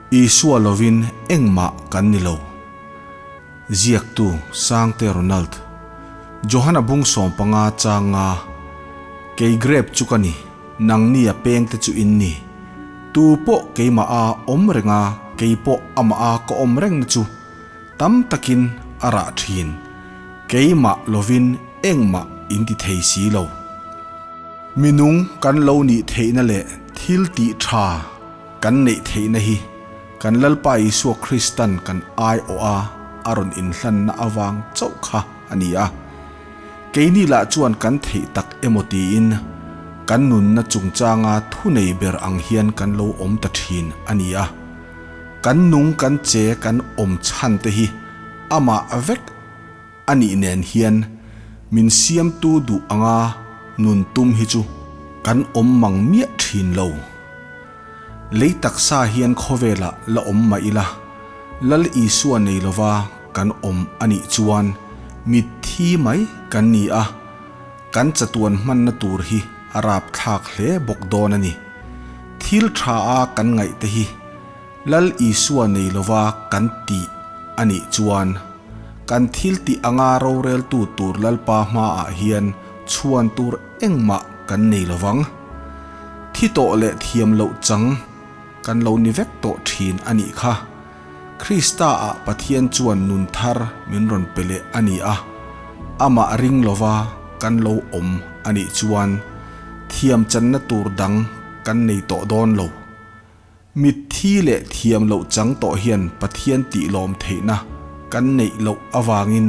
Isua lovin engmah kan ni lo. Ziaktu, Sangte Ronald. Johana bung 15 changa, Kei grep chu ka ni, nangni a pengte chu in ni. Tu pawh keimah a awm reng a, kei pawh amah a ka awm reng na chu tam takin a rah thin. Keimah lovin engmah in ti thei si lo. Minung kan lo nih theihna leh thil tih tha kan neih theihna hi kan Lalpa Isua Kristan kan aiawh a a rawn inhlanna avang chauh kha a ni a. Keini lah chuan kan theih tak emaw tiin kan nunna chungchanga thunei ber ang hian kan lo awm ta thin a ni a. Kan nung kan che kan awm chhan te hi amah vek A nih nen hian min siamtu duh anga nun tum hi chu kan awm mang miah thin lo. Lei taksa hian khawvelah la awm mah ila, Lal Isua nei lova kan awm a nih chuan mitthi mai kan ni a, kan chatuan hmanna tur hi a rapthlak hle bawk dawn a ni. Thil tha a kan ngaih te hi Lal Isua nei lova kan tih a nih chuan kan thil tih anga roreltu tur Lalpa hmaah hian chhuan tur engmah kan nei lovang. Thi tawh leh thiam loh chang kan lo ni vek tawh thin a nih kha. Krista ah Pathian chuan nun thar min rawn pe leh a ni a, amah ring lova kan lo awm a nih chuan thiam channa tur dang kan nei tawh dawn lo. Mitthi leh thiam loh chang tawh hian Pathian tih lawm theihna kan neih loh avangin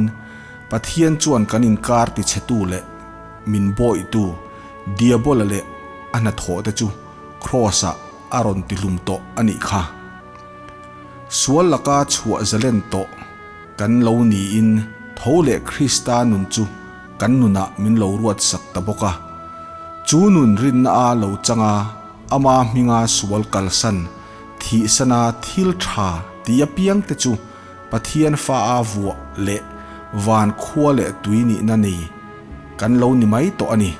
Pathian chuan kan inkar tichhetu leh min bawihtu Diabola leh a hnathawhte chu Kraws-ah a rawn tihlum tawh a nih kha. Sual laka chhuah zalen tawh kan lo niin tho leh Krista nun chu kan nunah min lo ruatsak ta bawk a. Chu nun rinna a lo chang a. Ama hminga sual kalsan, thihsana thil tha ti apiangte chu Pathian fa a vuah leh van khua leh tui nihna nei kan lo ni mai tawh a ni.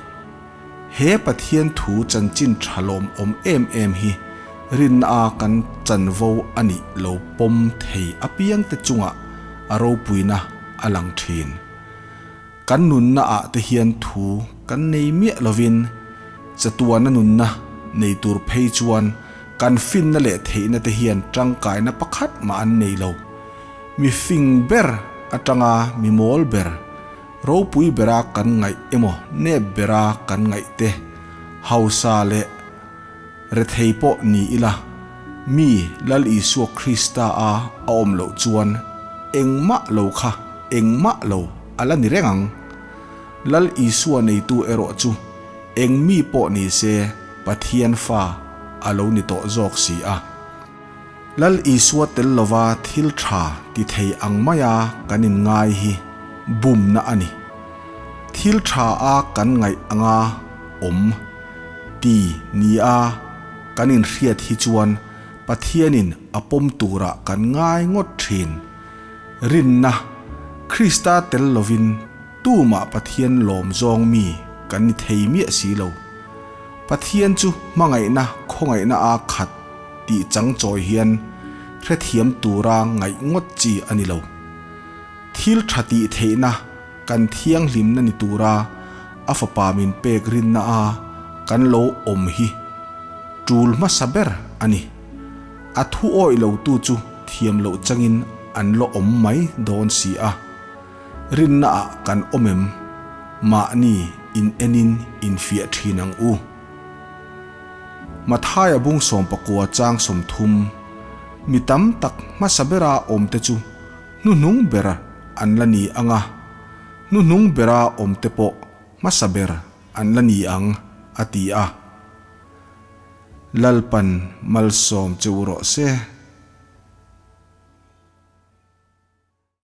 He Pathian thu chanchin tha lawmawm em em hi rinna a kan chanvo a nih lo pawm thei apiangte chungah a ropuina a lang thin. Kan nunna ah te hian thu kan nei miah lovin chatuana nunna nei tur phei chuan kan finna leh theihna te hian tangkaina pakhat mah an nei lo. Mi fing ber atanga mi mawl ber, ropui bera kan ngaih emaw nep bera kan ngaih te hausa leh rethei pawh ni ila mi Lal Isua Krista a a awm loh chuan engmah lo kha engmah lo a la ni reng ang. Lal Isua neitu erawh chu eng mi pawh ni se Pathian fa a lo ni tawh zawk si a. Lal Isua tel lova thil tha ti thei ang maia kan inngai hi bumna a ni. Thil tha a kan ngaih anga awm. Ti nia kan inhriat hi chuan Pathianin a pawm turah kan ngai ngawt thin. Rinna, Krista tel lovin tumah Pathian lawm zawng mi kan ni thei miah si lo. Pathian chu hmangaihna khawngaihna a khat tih chang chawi hian hrethiam tura ngaih ngawt chi a ni lo. Thil tha tih theihna kan thianghlimna ni tura a fapa min pek rinna a kan lo awm hi tul hmasa ber a ni. A thu awih lo tu chu thiam loh changin an la awm mai dawn si a. Rinna ah kan awm em? Mahni in enin infiah thin ang u. Mathaia bung 19 chang 30, Mi tam tak hmasa bera awmte chu Hnuhnung ber an la ni ang a, hnuhnung bera awmte pawh hmasa ber an la ni ang, a ti a. Lalpan malsawm che u rawh se.